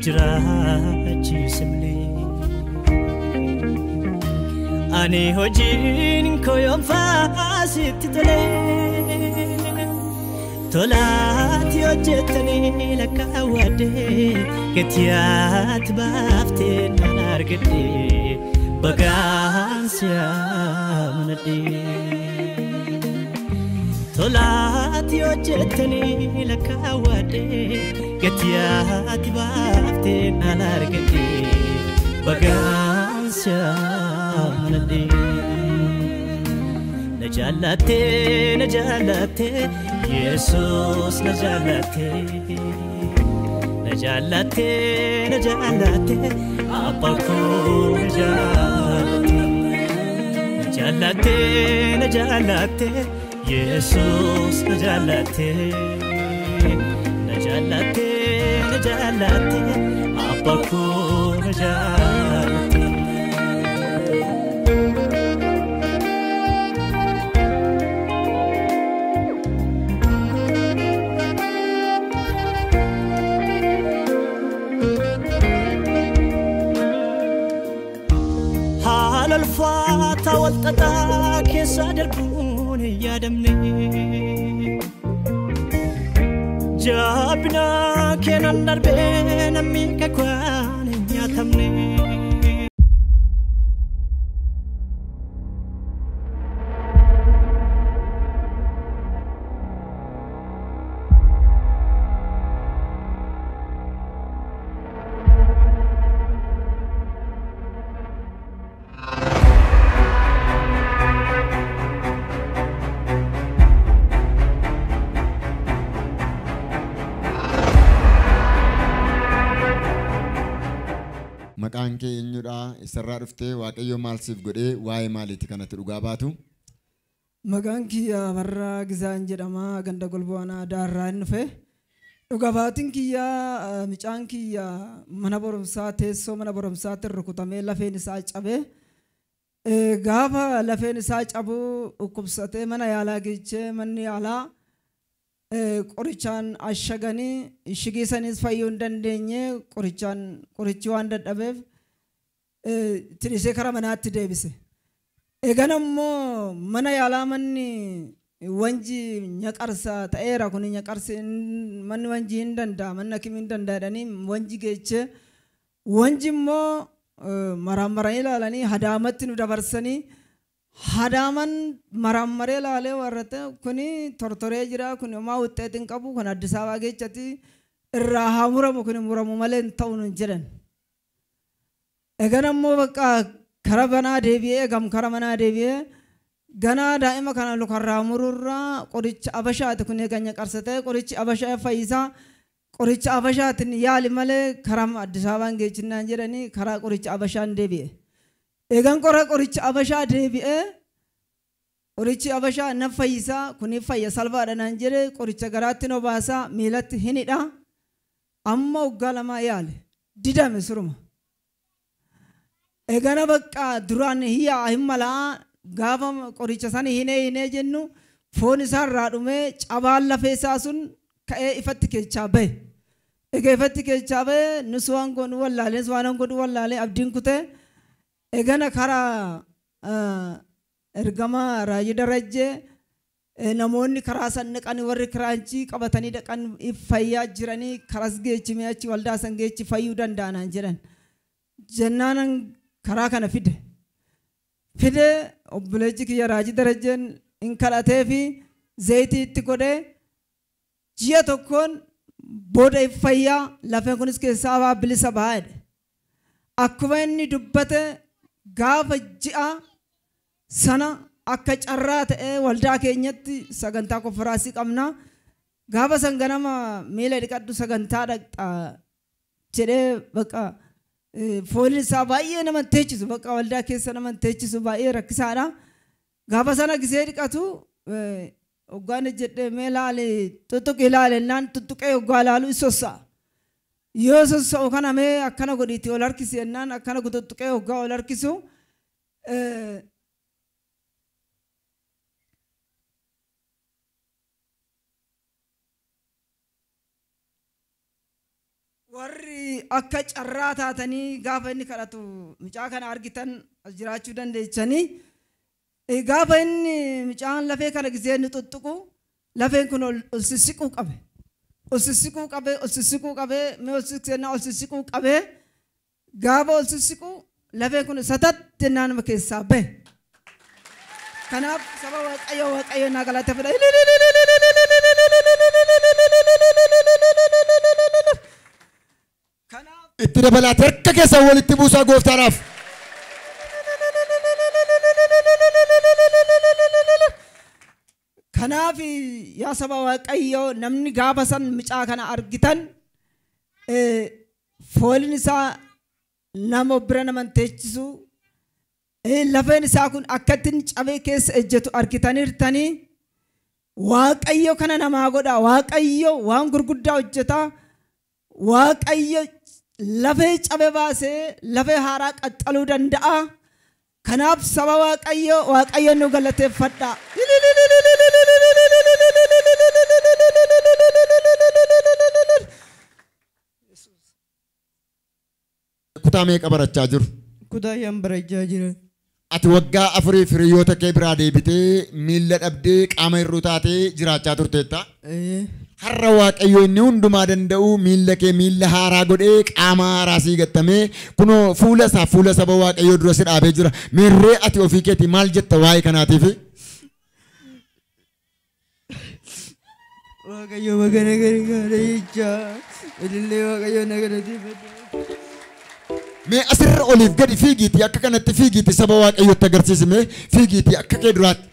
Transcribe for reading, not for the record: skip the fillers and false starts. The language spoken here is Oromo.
Jiraachise malee. Ani hojiin koo yoomfaa sitti tole. Tolaati hojjetanii lakkaawwadhe gatiyaati baaftee nan argadhe bagaan si amanadhe. Tolaati hojjetanii lakkaawwadhe gatiyaati baaftee nan argadhe bagaan si amanadhe. Na jaalatte na jaalatte Yesus na jaalatte na jaalatte na jaalatte Abbaa koo na jaalatte na jaalatte na jaalatte Yesus na jaalatte na jaalatte na jaalatte Abbaa koo na jaalatte. Haala ulfaataa wal xaxaa keessa darbuun hin yaadamne. Jabina keenan darbee namni kakwaan hin nyaatamne. Maqaan kee eenyudha? Eessarraa dhuftee? Waaqayyo maal siif godhee? Waa'ee maaliiti kanatti dhugaa baatu? Maqaan kiyya Abarraa Gizaan jedhama. Ganda Golboonaa Daarraa hin dhufe. Dhugaa baatiin kiyya mucaan kiyya mana barumsaa teessoo mana barumsaatti rukutamee lafeen isaa cabee gaafa lafeen isaa cabuu dhukkubsatee mana yaalaa geechee manni yaalaa qorichaan ashaganii shigiisanis fayyuu hin dandeenye qorichaan qorichi waan dadhabeef tirisee karaa manaatti deebise. Eegan ammoo mana yaalaa manni wanji nyaqarsa ta'eera kun nyaqarsi manni wanji hin danda'a manni hakimii hin danda'a jedhanii wanji geechee wanji immoo maraammaranii ilaalanii hadaamatti nu dabarsanii hadaaman maraammaree ilaalee warra kuni tortoree jira kun homaa wuxxeet hin qabu kun Addis Ababaa geechatti irraa haa muramu kun muramu malee hin ta'u nun jedhan. Eegan ammoo bakka karaa banaa deebi'ee gam karaa manaa deebi'ee ganaa daa'ima kana lukarraa mururraa qoricha abashaati kun eeganya qarsa ta'e qorichi abashaa fayyisaa qoricha abashaatiin yaali malee karaa Addis Ababaan geechinaan jedhanii karaa qoricha abashaan deebi'e. Eegan qoricha abashaa deebi'ee qorichi abashaa na fayyisaa kun fayya salphaadha naan jedhe qoricha garaatti nu baasaa miilatti hin hidha amma waggaa lamaa yaale didame suruma. Eegana bakka duraan hiyyaa hin malaa gaafa qoricha sana hinee hinee jennu foon isaa irraa dhumee cabaan lafee isaa sun ka'ee ifatti keechaa bahe. Egaa ifatti keechaa bahe nus waan godhu wallaalee nus waan godhu wallaalee abdiin kutee eegana karaa ergama Raajii Darajjee namoonni karaa san dhaqanii warri kiraanchii qabatanii dhaqan fayyaa jiranii karas geechimee achi waldaa san geechi fayyuu danda'anaan jedhan. Jennaanan karaa kana fide. Fide obboleechi kiyya Raajii Darajjeen hin kadhatee fi zayitii itti godhee ji'a tokkoon booda fayyaa lafeen kunis keessaa ba'aa bilisa ba'aa jedhe. Akkuma inni dubbate gaafa ji'a sana akka carraa ta'ee waldaa keenyatti sagantaa konfiraansii qabna. Gaafa san ganama miila dhiqadhu sagantaa dhaqxa jedhee bakka fooliin isaa baay'ee nama teechisu bakka waldaa keessa nama teechisu baay'ee rakkisaadha. Gaafa sana gisee dhiqatu hoggaan jedhee mee ilaali tuttuqi ilaali naan tuttuqee hoggaa ilaalu sossa'a. Yoo sossa'u kana mee akkana godhiitti ol harkisi jennaan akkana tuttuqee hoggaa ol harkisu Warri akka carraa taatanii gaafa inni kadhatu mucaa kana argitan as jiraachuu dandeechanii. Gaafa inni mucaan lafee kana gisee inni tuttuqu lafeen kun ol sissiquu qabe. Ol sissiquu qabe, ol sissiquu qabe, mee ol sissiquu ol sissiquu qabe. Gaafa ol sissiqu lafeen kun satatti naannoo keessaa bahe. Kanaaf saba Waaqayyoo Waaqayyo naa galateeffadha. Kanaaf Itti dabalaatee harka keessan walitti buusaa gooftaadhaaf. Kanaaf yaa saba Waaqayyoo, namni gaafa san mucaa kana argitan fooliin isaa nama bira nama hin teechisu. Lafeen isaa kun akkatti inni cabee keessa ejjetu argitaniirtanii. Waaqayyo kana namaa godha. Waaqayyo waan gurguddaa hojjeta. Waaqayyo lafee cabe baasee lafee haaraa qaxxaluu danda'a. Kanaaf saba Waaqayyo Waaqayyo nu galateeffadha. Kutaa meeqa barachaa jiru? Kutaa 5 barachaa jira. Ati waggaa 4 hiriyoota kee biraa deebitee miilla dhabdee qaama hir'uu taatee jiraachaa turteetta. Har'a Waaqayyo inni hundumaa danda'u miilla kee miilla haaraa godhee qaama haaraa sii gattamee kunoo fuula isaa fuula saba Waaqayyoo dura si dhaabee jira. Meerree ati ofii keetii maal jetta waa'ee kanaatiif? Waaqayyo magana gargaara jecha. Ilillee Waaqayyo na galateeffadha. Mee asirra oliif gadi fiigiitii akka kanatti fiigiitii saba Waaqayyootti agarsiisi, mee fiigiitii akka kee duraatti.